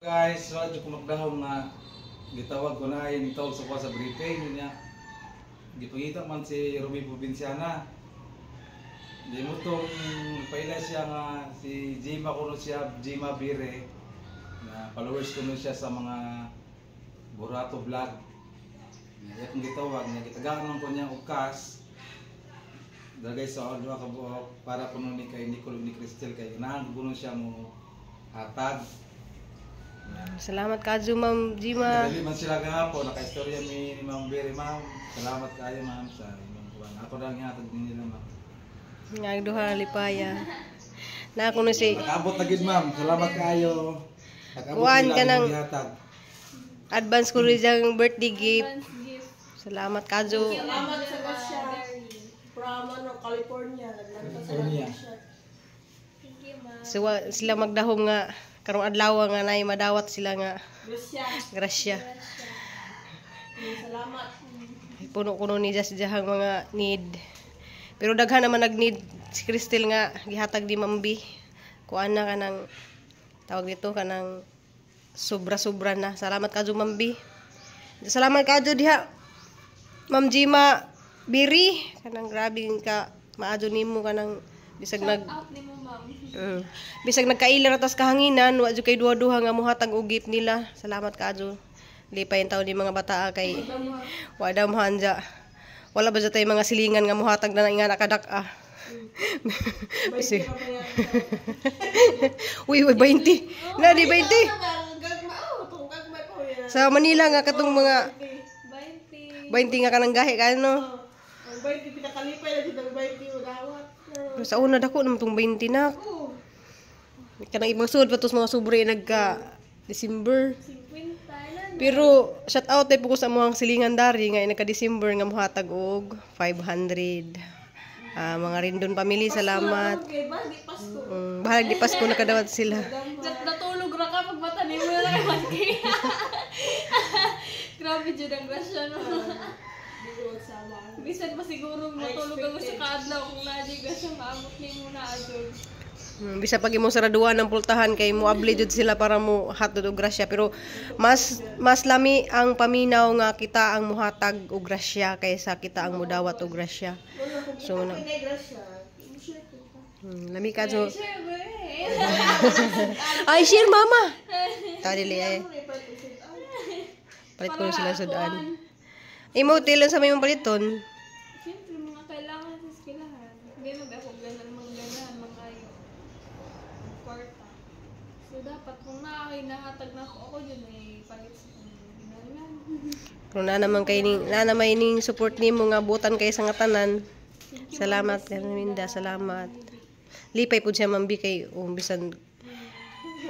Guys, wala jud ko magdahom nga gitawag ko na ay nitawag sa kuha sa briefing niya. Gipangita man si Rumi Provinciana. Di mo tong paila siya nga si Jima kuno siya, Jima Bire, na followers kuno siya sa mga Burato Vlog. Niya akong gitawag niya, gitagaan man ko niya og cash. Dagay sa duha ka buok para kuno ni kay Nicole ug ni Cristel kay ganahan kuno siya mo hatag. Salamat kaadyo, Ma'am Jima. Dali man sila gahapon, nakaistorya mi ni Ma'am Berry, ma'am. Salamat kayo, ma'am, sa inyong kuwan. Ako lang ihatag din nila, ma'am. Nga duha lipaya. Na kuno si Nakaabot na gid, ma'am. Salamat kayo. Nakaabot Kuwan nila ka ang ng- gihatag. Advance ko rin siyang birthday gift. Advance gift. Salamat kaadyo. Salamat sa Russia. From ano, California. Naglanta sa California. Russia. Thank you, ma'am. So, sila magdahom nga karong adlaw nga nay madawat sila nga Russia. Grasya. Salamat. Puno kuno ni Jas jahang mga need. Pero daghan naman nag-need si Cristel nga gihatag di Ma'am B. Kuan na kanang tawag dito, kanang sobra-sobra na. Salamat kaadyo, Ma'am B. Salamat kaadyo diha, Ma'am Jima Biri, kanang grabe ka maadyo nimo, kanang bisag nag Out ni mo, ma'am. Bisag nagkaila ra tas kahanginan, wa jud kay duha-duha nga mohatag og gift nila. Salamat kaadyo. Lipay ang taon ni mga bata kay wa daw mohanja. Wala ba tayo mga silingan nga mohatag na nga nakadak-a. Uy, uy, 20. Na di 20. Sa Manila nga katong mga 20. 20 nga kanang gahi ka no. Ang 20 pinakalipay na dito, ang 20 udawat. Pero sa una dako naman tong 20 na. Oo. Kanang ibang sud pa tos mga sobre nagka December. 50 na. Pero shout out ay po ko sa mga silingan dari nga nagka December nga mohatag og 500. Ah, mga Rindon family, salamat. Okay ba? Di Pasko. Bahalag di Pasko nakadawat sila. Natulog ra ka pag mata ni mo na kay 1K. Grabe jud ang grasya no. Di ko magsama. Bisan pa siguro matulog ang sa kaadlaw kung naa di grasya maabot nimo na adto. Bisa pag imong saraduan ng pultahan kay mo abli jud sila para mo hatod og grasya, pero mas mas lami ang paminaw nga kita ang muhatag og grasya kaysa kita ang mudawat og grasya. Wala kung So, kita na- ko grasya. I-share ko pa. Lami ka so. Share ba eh. Ay, share mama. Ta dili ay. Ano eh, palit ko sudan. Palit ko na sila sudan. Imo tilon sa may mong paliton. Siyempre, mga kailangan sa eskwelahan. Hindi na ba ako ganan, mga ganahan, mga ayo. Kwarta. So, dapat kung nakakainahatag na ako, ako yun ay palit sa kanilang. Pero na naman kay ning na naman ning support nimo nga butan kay sa nga tanan. Salamat Carminda, salamat. Lipay pud siya, Ma'am B, kay bisan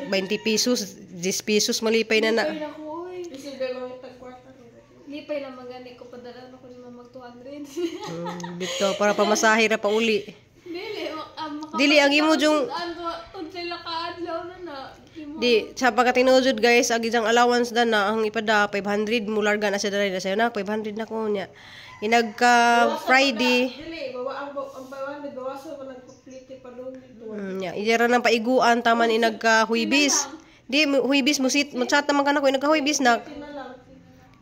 20 pesos, 10 pesos malipay na na. Lipay na ko, oy. Isip ba mga tagkwarta ko. Lipay lang magani ko, padala na ko ni Mama mag 200. Dito para pamasahe ra pa uli. Dili, Dili, ang imo jung- Tun sila kaadlaw na na. Di mo- Di sa pagkatinuod jud, guys, ag isang allowance da na ang ipada 500, mularga na siya dali na sayo na 500 na ko niya. Inagka Friday. Dili, bawa ang 500 bawasan pa nagkuplite pa doon dito. Ya, ijara nang paiguan taman inagka Huybis. Di Huybis mo sit mo chat naman kana ko inagka Huybis na. Na lang.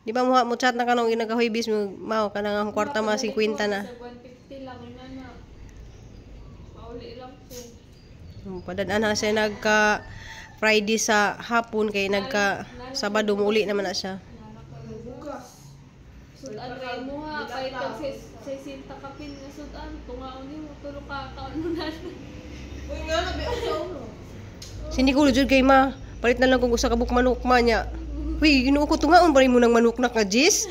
Di ba mo chat na kanong inagka Huybis mo mao kanang ang kwarta ma 50 na. Sa 150 lang, yun na na. Pauli lang ko. Padad-an na siya nagka Friday sa hapon kay nagka Sabado muuli naman na siya. Bukas. Sudan kay mo ha, kahit tag sa sinta kapin nga sudan, tungaon nimo tulo ka kaon mo na. Uy nga na ba sa ulo. Sindi ko jud kay ma. Palit na lang kung usa ka buk manok ma niya. Uy, Ginoo ko, tungaon pa rin mo ng manok na ka, Jis.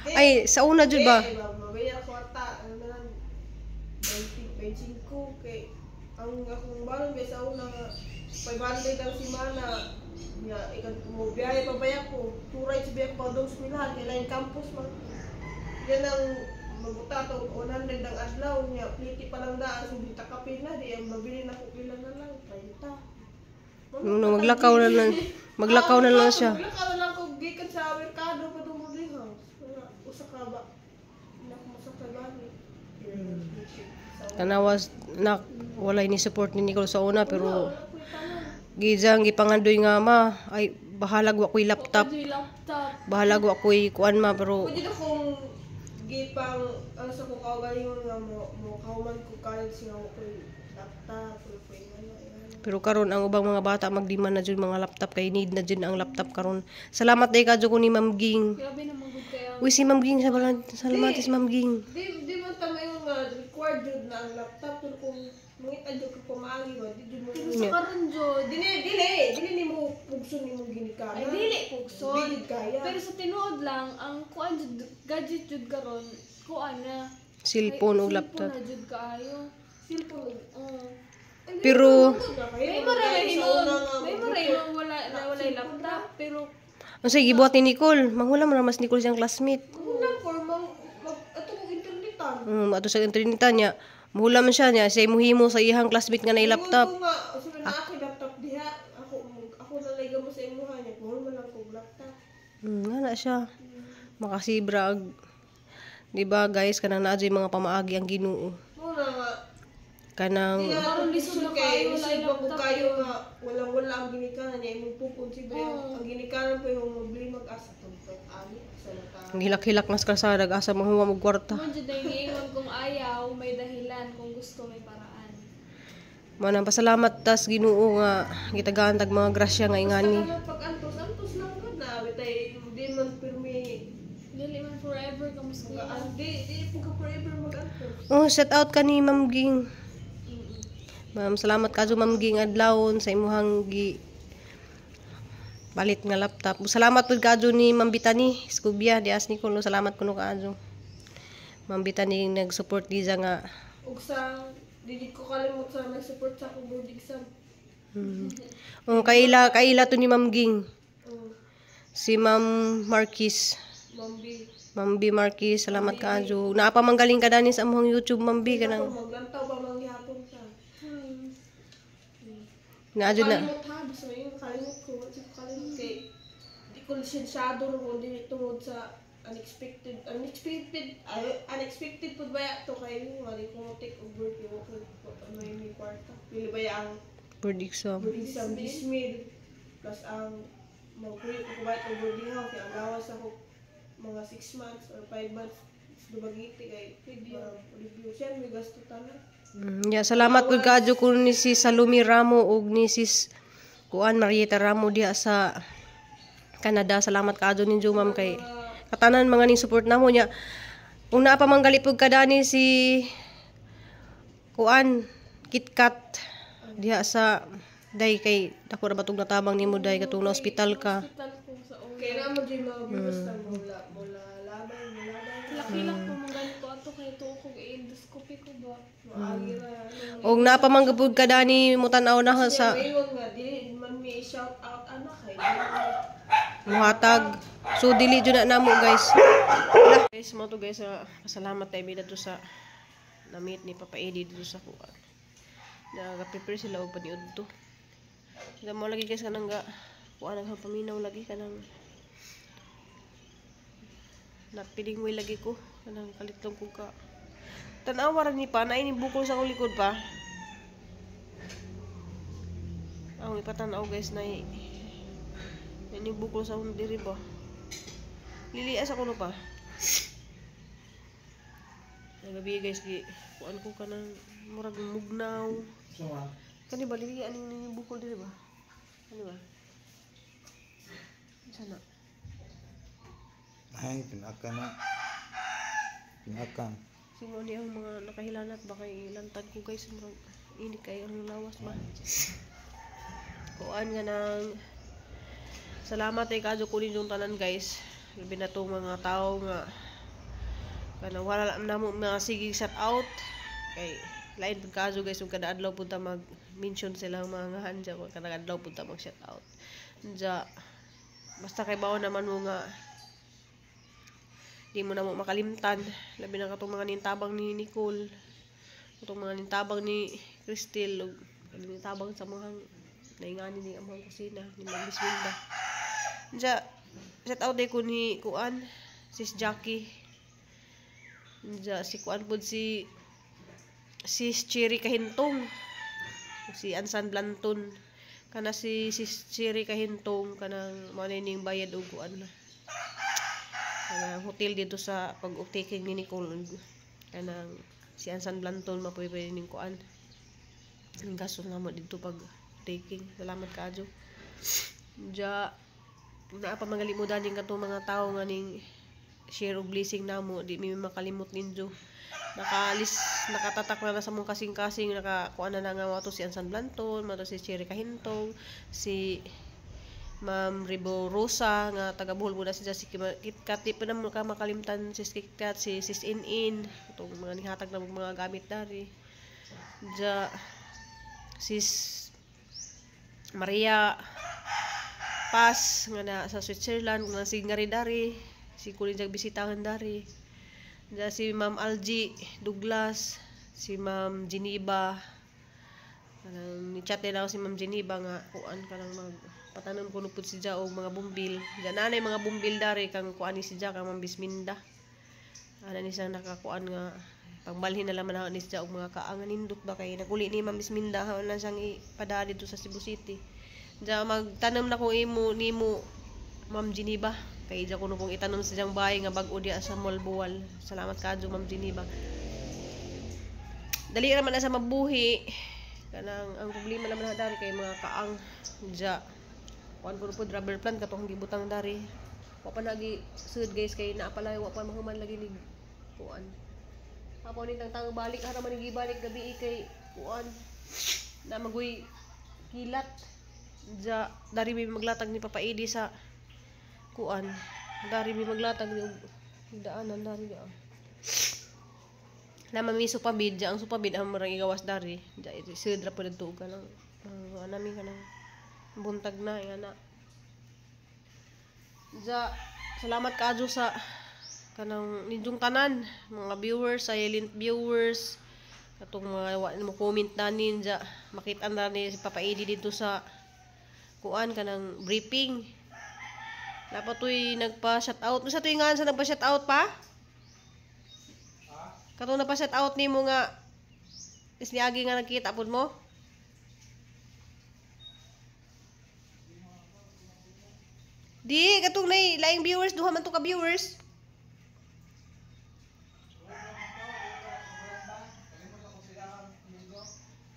Ay, sa una jud ba? Eh, mabayar kwarta ano na lang 20, 25 kay ang akong balon ba sa una nga 500 ang simana nya ikan mo biyahe pa baya ko, two rides biya ko pa doon sa Milan kay lain campus man yan ang mabuta to 100 ang adlaw nya pliti pa lang daan so di takapin na di ang mabili na ko pila na lang 30. No, maglakaw na lang. Maglakaw na lang siya. Maglakaw na lang ko gikan sa merkado pa doon mo house. Wala, usa ka ba? Hindi ako masakay bani. Tanawas na walay ni support ni Nicole sa una, pero Gizang gipangandoy nga ma, ay bahalag wa ko'y laptop. Wa laptop. Bahalag wa ko'y kuan ma pero Pwede na kung gipang ano sa kong kaugalingon nga mo mo kauman ko college nga mo ko'y laptop ko ko'y ano ano. Pero karon ang ubang mga bata magdemand na jud mga laptop kay need na jud ang laptop karon. Salamat day kadyo ko ni Ma'am Ging. Grabe na manggod kaya. Uy, si Ma'am Ging sa balan, salamat si Ma'am Ging. Di di man ta mayon nga required jud na ang laptop pero kung mangita jud ka pamaagi ba di jud mo. Pero sa karon jud, Dili dili dili nimo pugson nimo ginikanan. Ay dili pugson. Dili kaya. Pero sa tinuod lang ang kuan jud gadget jud karon, kuan na. Cellphone Ay, o laptop. Cellphone na jud kaayo. Cellphone. Oo. Ay, Pero- May maray hinuon, may maray hinuon wala na wala laptop pero Unsay gibuhat ni Nicole? Manghula man mas Nicole siyang classmate. Kung lang for mang mag ato kong internetan. Ato sa internetan niya. Muhula man siya niya, siya muhimo sa iyang classmate nga na laptop. Ingon ko nga, sabi na ako laptop diha, ako ako na mo sa imuha niya, kung man lang kog laptop. Nga na siya. Makasibra ag di ba guys kanang naa jud mga pamaagi ang Ginoo. Mo na nga, Kanang di na Karon lisod na kay kaayo, wala lisod pa ko laptop. kayo nga walang wala ang ginikanan niya imong pupon siguro ang ginikanan pa yung problema asa tungtong ani sa lata. ang hilak-hilak mas kalsada asa manghuwa og kwarta. mo jud ay giingon kung ayaw may dahilan, kung gusto may paraan. Manang pasalamat tas Ginoo nga gitagaan tag mga grasya nga ingani. Basta ka lang pag antos, antos lang gud na bitay di man pirmi Dili man forever ka mas mga di di po ka forever mag-antos. Oh, shout out ka ni Ma'am Ging. Ma'am, salamat kadyo Ma'am Ging adlawon sa imuhang gi palit nga laptop. Salamat pud kadyo ni Ma'am Bitani Escobia dias ni kuno salamat kuno kaadyo. Ma'am Bitani nag-support diza nga. Ug sa dili ko kalimot sa nag-support sa akong board exam. Oh, kaila kaila to ni Ma'am Ging. Oh, Si Ma'am Marquis. Ma'am B. Ma'am B Marquis, salamat kaadyo. Naa pa manggaling ka dani sa among YouTube Ma'am B kanang Ako maglantaw pa man gihapon sa. Naa jud na. Kalimot ha, basta may yung kalimot ko. Di ko kalimot kay di ko lisensyado ro kung dili tungod sa unexpected unexpected ay, unexpected pud baya to kay nga di ko mo take over kay wa ko ano yung may kwarta. Pili baya ang Board exam. board exam dismil plus ang magkuyo ko kubayot og boarding house kay ang gawas ako mga 6 months or 5 months Dumaguete kay review review siya may gasto tanan. Yeah, salamat pud kaadyo kun ni si Salumi Ramo ug ni sis Kuan Marieta Ramo diha sa Canada. Salamat kaadyo ninyo ma'am kay katanan mga ning support namo niya. Kung naa pa manggali pud kadani si Kuan KitKat diha sa day kay dako ra batong natabang nimo day katong na ospital ka. Hospital ko sa una. Kaya naman dyan mga viewers na mula, mula labay, mula labay. Laki-lak ko mga ganito ato kay tuo kog endoscopy ko ba. Maagi ra. Ano. Og naa pa man gapud kadani mo tan-aw na sa Siya nga, dili man may shout out anak kay. Muhatag. So dili jud na namo guys. Wala. Guys, mo to guys, pasalamat tayo mida to sa na-meet ni Papa Eddie dito sa kuan. Nag-prepare sila og paniudto. Sila mo lagi guys kanang ga kuan ang paminaw lagi kanang napilingway lagi ko kanang kalitlong ko ka. Tan-awa ra ni pa naay ni bukol sa akong likod pa. Ang ipatan-aw guys na ini bukol sa akong diri ba. Lilias ako no pa. Nagabi guys gi kuan ko kanang murag mugnaw. So, ma. Kani ba lili ani ni bukol diri ba? Ano ba? Sana. Ay, pinaka na. Pinakan. Sino ni ang mga nakahilanat ba kay lantad ko guys murag init kay ang lawas ba. Kuan nga nang salamat ay kadyo ko ninyong tanan guys. Labi na tong mga tao nga kanang wala lang namo mga sige shout out kay lain pud kaso guys ug kada adlaw punta mag mention sila ang mga ngahan dya kada adlaw punta mag shout out dya basta kay bawo naman mo nga di mo na mo makalimtan labi na katong mga nintabang ni Nicole, katong mga nintabang ni Cristel ug nintabang sa mga naingani ni among kusina ni Ma'am Biswinda dya. Shout out day ko ni kuan sis Jackie dya, si kuan pud si sis Cherry Kahintong, si Ansan Blanton. Kana si si Siri Kahintong, kanang mao na ning bayad og kuan na. Kanang hotel dito sa pag-taking ni Nicole, kanang si Ansan Blanton mapoy pa ning kuan. Ang gasto namo dito pag taking. Salamat kaadyo. Ja naa pa mangalimutan din katong mga tawo nga ning share og blessing namo, di mi makalimot ninyo. Nakaalis, nakatatak na na sa mong kasing-kasing, nakakuan na na nga mato si Ansan Blanton, mato si Cherry Kahintong, si Ma'am Ribo Rosa nga taga Bohol po na si si KitKat, di pa naman ka makalimtan si KitKat, si Sis In itong mga nihatag na mga gamit dari. Ja Sis Maria Paz nga na sa Switzerland nga si ngari dari, si kulin jag bisitahan dari. Ja si Ma'am Algie Douglas, si Ma'am Geneva, kanang ni chat din ako si Ma'am Geneva nga kuan kanang mag patanom kuno pud si Ja og mga bumbil. Ja nanay mga bumbil dari kang kuan ni si Ja kang Ma'am Bisminda. Ana ni siyang nakakuan nga pangbalhin na laman ni siya og mga kaang nindot ba kay naguli ni Ma'am Bisminda ha lang siyang ipadala dito sa Cebu City. Ja magtanom na ko imo nimo, Ma'am Geneva, kay ja kuno kong itanom sa diyang bahay nga bag-o diya sa Molboal. Salamat kaadyo, Ma'am Geneva. Dali ra man na sa mabuhi. Kanang ang problema naman na dari kay mga kaang. Ja kuan ko pud rubber plant katong gibutang dari. Wa pa nagi sud guys kay naa pala wa pa mahuman lagi ni kuan. Apo ni tang tang balik ara man gibalik gabi kay kuan na magoy kilat. Ja dari may maglatag ni Papa Edi sa kuan. Dari may maglatag ni daanan dari ya. Na mami supabid, ja ang supabid ang marang igawas dari. Ja sud ra pud didto kanang nami kanang buntag na ingana. Ja salamat kaadyo sa kanang ninyong tanan mga viewers, silent viewers, katong mga wa mo comment nanin. Ja makita na ni si Papa Edi dito sa kuan kanang briefing. Dapat tuy nagpa shout out. Unsa tuy nga sa nagpa shout out pa? Katong nagpa shout out nimo nga is niagi nga nagkita pud mo? Di katong nay laing viewers, duha man to ka viewers.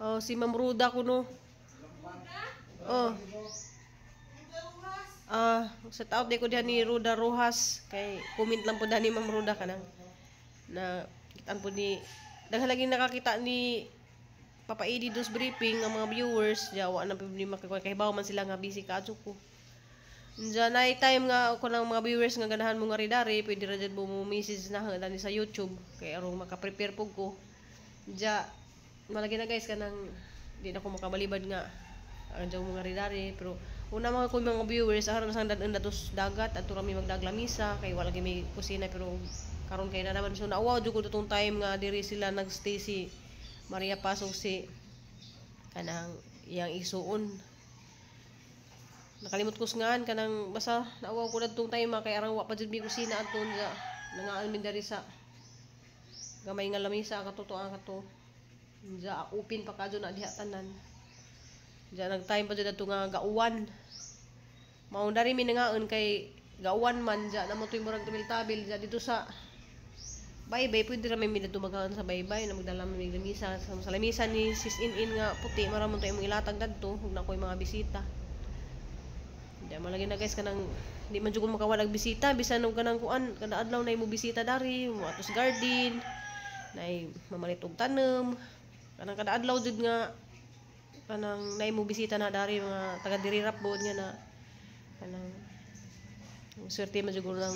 Oh, si Ma'am Ruda kuno. Oh. Shout out di ko diha ni Ruda Rojas kay comment lang po ni Ma'am Ruda kanang na kitaan po ni daghan lagi nakakita ni Papa Edi dos briefing ang mga viewers. Ja wa na pud ni makikuha kay man sila nga busy kaadyo ko. Diyan nay time nga ako ng mga viewers nga ganahan mo nga ridari, pwede ra jud mo message na dani sa YouTube kay aron maka-prepare pug ko. Ja malagi na guys kanang di na ko makabalibad nga ang jaw mga ridari, pero una mga ko mga viewers aron sang dad-on datos dagat adto rami magdaglamisa kay wala gyud may kusina, pero karon kay na naman so naawa jud ko tong time nga diri sila nagstay si Maria Pasok si kanang iyang isuon. Nakalimot ko ngan kanang basta naawa ko dadtong time kay arang wa pa jud mi kusina adto sa nangaan mi diri sa gamay nga lamisa kato ang kato. Ja open pa kadyo na diha tanan. Ja nagtime pa jud adto nga gauwan. Mao dari mi nangaon kay gauwan man ja namo toy murag tabil-tabil ja dito sa baybay pwede ra mi didto maghaon sa baybay na magdala mi lamisa sa lamisa ni Sis In nga puti mara mo to imong ilatag dadto ug na koy mga bisita. Di malagi na guys kanang di man jud ko makawala og bisita bisan og kanang kuan kada adlaw na imo bisita dari mo atos garden nay mamalit og tanom kanang kada adlaw jud nga kanang nay mo bisita na dari mga taga diri rap bod nga na kanang swerte man jud ko lang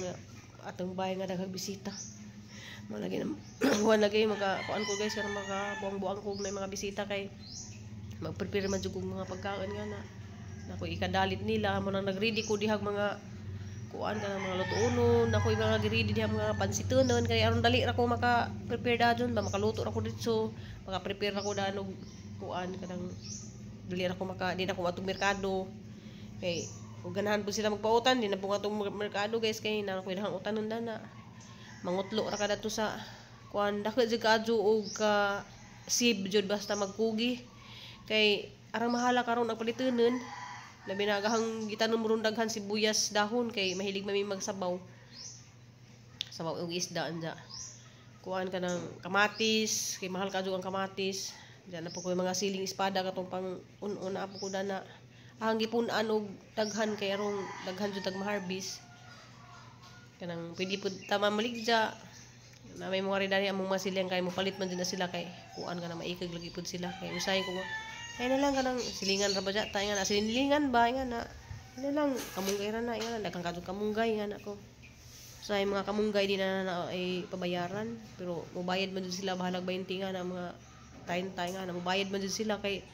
atong bahay nga daghang bisita. Malagi na kuan lagi maka kuan ko guys kanang maka buang-buang ko na mga bisita kay magprepare man jud kog mga pagkaon nga na nako ikadalit nila mo nang nagready ko dihag mga kuan kanang mga lutuonon nako mga giready dihag mga pansitonon kay aron dali ra ko maka prepare dajon ba makaluto ra ko didto maka prepare ra ko daan og kuan kanang dali ra ko maka di na ko atong merkado kay ug ganahan po sila magpautan di na po atong merkado guys kay na ko dahang utanon dana mangutlo ra ka dadto sa kuan dako jud kaadyo og ka sib jud basta magkugi kay Arang mahala karon ang palitunon. Labi na gahang gitanom ron daghan sibuyas dahon kay mahilig mami magsabaw. Sabaw og isda anja. Kuan ka ng kamatis, kay mahal ka ang kamatis. Diyan na po ko yung mga siling espada katong pang un-un na po ko dana. Ang gipun-an og daghan kay arong daghan jud tag ma-harvest. Kanang pwede pud tama maligja. Na may mga rin among mga siling kay mo palit man jud na sila kay kuan ka na maikag lagi pud sila kay usahay ko kay na lang kanang silingan ra ba dya ta nga na silingan ba nga na ano lang kamunggay ra na nga na daghang kadtong kamunggay nga na ko sa mga kamunggay di na na ay pabayaran pero mobayad man jud sila bahalag 20 nga na mga 30 nga na mobayad man jud sila kay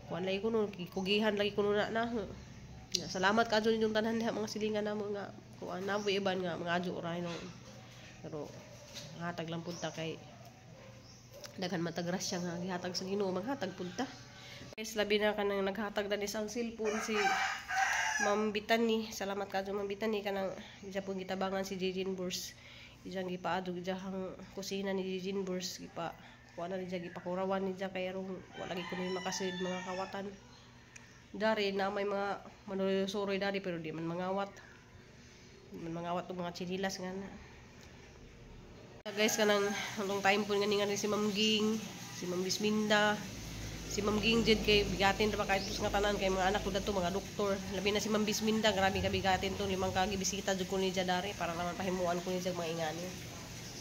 kuan lagi kuno kugihan lagi kuno na na. Salamat kadto ninyong tanan diha mga silingan namo nga kuan na iban nga mga adyo ra no pero hatag lang pud ta kay daghan man tag grasya nga gihatag sa Ginoo, maghatag pud ta. Guys, labi na kanang naghatag dani sa ang cellphone si Ma'am Bitani. Salamat kadto, Ma'am Bitani, kanang isa pong gitabangan si Jejin Burs. Ijang gipaadog ijahang kusina ni Jejin Burs gipa kuan na niya gipakurawan niya kay arong wala gi kuno makasid mga kawatan. Dari na may mga manusuroy dari pero di man mangawat. Di man mangawat og mga chinilas nga na. Guys, kanang long time po nga ni si Ma'am Ging, si Ma'am Bisminda, si Ma'am Ging jud kay bigatin ra pa kahit nga tanan kay mga anak ko dadto mga doktor. Labi na si Ma'am Bisminda, grabe ka bigatin to, limang kagi bisita jud ko niya dari para naman pahimuan ko niya mga ingani.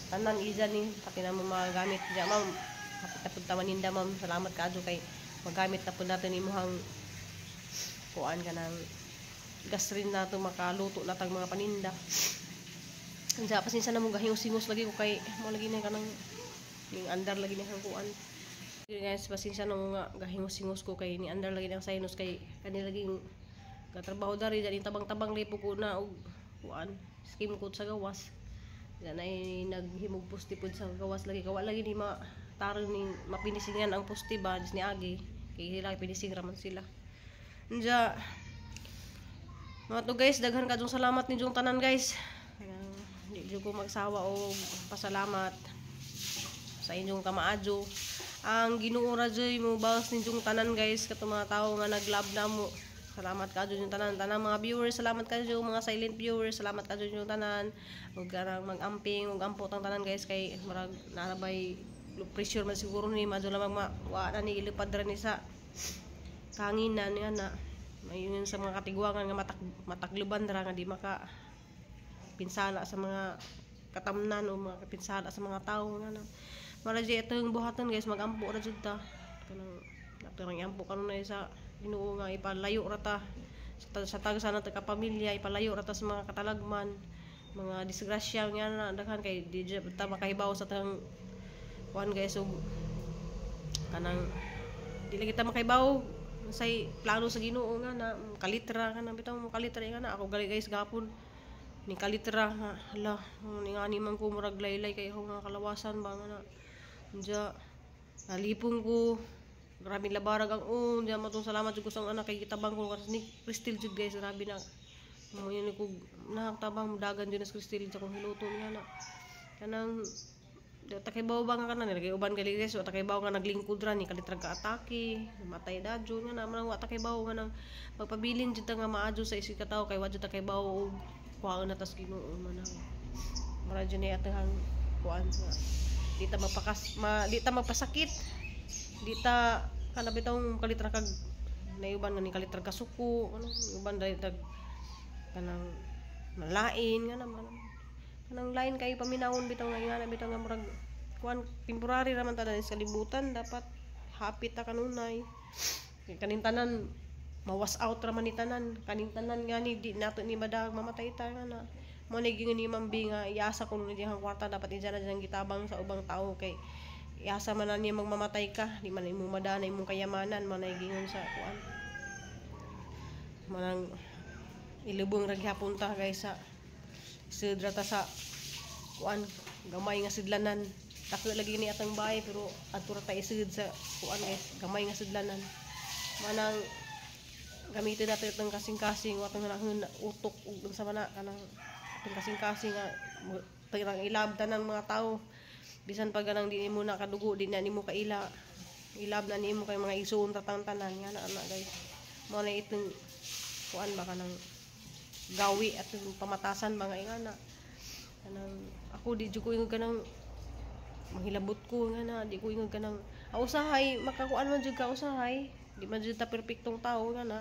Tanan ija ni pati na mo mga gamit diya, ma'am. Hapit na pud ta maninda, ma'am. Salamat kaadyo kay magamit na pud natin imuhang kuan kanang gas rin nato makaluto na tag mga paninda. Unsa, pasensya na mo, gahingos-hingos lagi ko kay mo lagi na kanang ning andar lagi ni kang kuan. Guys, pasensya na mo nga gahingos-hingos ko kay ni andar lagi ng sinus kay kani laging katrabaho dari dyan tabang-tabang lipo ko na og kuan skim coat sa gawas. Diyan ay naghimog poste pod sa gawas lagi kawa lagi ni ma tarong ni mapinisingan ang poste ba ni agi kay sila pinising raman sila. Unja mga to guys, daghan kadtong salamat ninyong tanan guys. Di jud ko magsawa og pasalamat sa inyong kamaadyo. Ang Ginoo ra joy mo bawas ninyong tanan guys, katong mga tawo nga nag-love namo. Salamat kadyo ninyong tanan, tanang mga viewers, salamat kadyo mga silent viewers, salamat kadyo ninyong tanan. Ug karang mag-amping ug ampo tang tanan guys kay murag narabay pressure man siguro ni madyo lamang ma wa na ni ilupad ra ni sa kanginan nga na. Mayon sa mga katigwangan nga matakluban ra nga di maka pinsala sa mga katamnan o mga pinsala sa mga tao nga na. Mara jud itong buhatan guys, magampo ra jud ta. Kanang naturang ampo kanunay sa Ginoo nga ipalayo ra ta sa tagsa na ta kapamilya, ipalayo ra ta sa mga katalagman, mga disgrasya nga na daghan kay di jud ta makahibaw sa tang kuan guys og kanang di lagi ta makahibaw say plano sa Ginoo nga na kalitra kanang bitaw mo kalitra nga na ako gali guys gapon ni kalitra nga hala ni ngani man ko murag laylay kay ako nga kalawasan ba nga na unja nalipong ko grabe labarag ang on diya matong salamat jud ko sa anak kay gitabang ko ni Crystal jud guys, grabe na mo yun ko naktabang dagan jud na Crystal sa kong hiluto niya na kanang di ta kay bawo ba nga kanan nilagay uban gali guys wa ta kay bawo nga naglingkod ra ni kalitrag ka atake matay dadyo nga na man wa ta kay bawo nga nang magpabilin jud ta nga maadyo sa isig ka tawo kay wa jud ta kay bawo og kuhaan na tas Ginoo man ang mara jud ni atang kuan nga di ta mapakas ma, di ta magpasakit, di ta kana bitawng kalitra kag naiuban nga ni kalitra ka suko ano uban dali tag kanang malain nga naman kanang lain kayo paminawon bitaw nga ingana bitaw nga murag kuan temporary ra man ta sa kalibutan, dapat happy ta kanunay kay kaning tanan mawas out ra man ni tanan kaning tanan nga ni di nato ni madag mamatay ta nga na mo ni gingon ni Ma'am B nga iasa kuno ni diyang kwarta dapat idyan na diyang gitabang sa ubang tao kay iasa man na niya magmamatay ka di man imo madana imong kayamanan man ay gingon sa kuan manang ilubong ra gihapon ta guys sa sidra ta sa kuan gamay nga sidlanan dako lagi ni atang bahay pero adto ra ta isid sa kuan guys gamay nga sidlanan manang gamitin natin itong kasing-kasing o atong hanahon utok ug unsa man na kanang atong kasing-kasing nga tirang ilab tanang mga tao bisan pa ganang di nimo nakadugo di na nimo kaila Ilab na nimo kay mga igsuon tatang tanan nga na ana, guys. Mo na itong kuan ba, kanang gawi at yung pamatasan mga ingana. Kanang ako, di jud ko ingon kanang manghilabot ko nga na di ko ingon kanang ah, usahay makakuan man jud ka, usahay di man jud ta perpektong tao nga na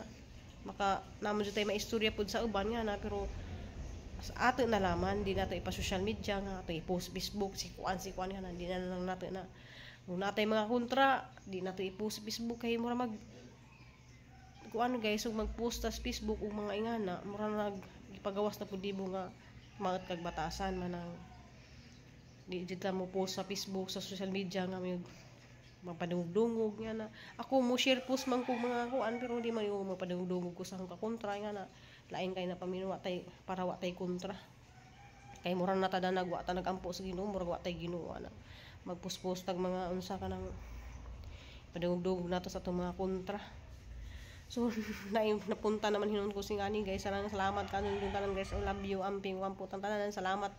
maka naman jud tay maistorya pud sa uban nga na. Pero sa ato nalaman, di nato ipa social media nga ato i-post Facebook si kuan nga na. Di na lang nato na kung natay mga kontra, di nato i-post Facebook kay mura mag kuan, guys, ug mag-post sa Facebook og mga ingana, mura nag gipagawas na pud nimo nga maot kag batasan man ang di jud ta mo post sa Facebook, sa social media nga may mapadungog nga na. Ako mo share post man kog mga kuan, pero di man yung mapadungog ko sa akong kakontra nga na. Lain kay na paminawa tay para wa tay kontra, kay mura na ta danag wa ta nagampo sa Ginoo, murag wa tay Ginoo na magpost-post tag mga unsa kanang padungog nato sa atong mga kontra. So na napunta naman hinuon ko sing ani, guys. Salamat, salamat kanun yung tanan, guys. I love you, amping wampo tan tanan. Salamat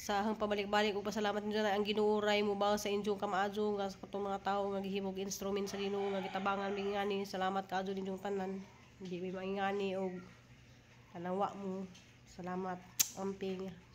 sa hang pabalik-balik ug pasalamat ninyo na ang Ginoo ray mo ba sa inyong kamaadyo nga sa katong mga tawo nga gihimog instrument sa Ginoo nga gitabangan mi ngani. Salamat kaadyo ninyong tanan, hindi mi maingani og kanang wa mo. Salamat, amping.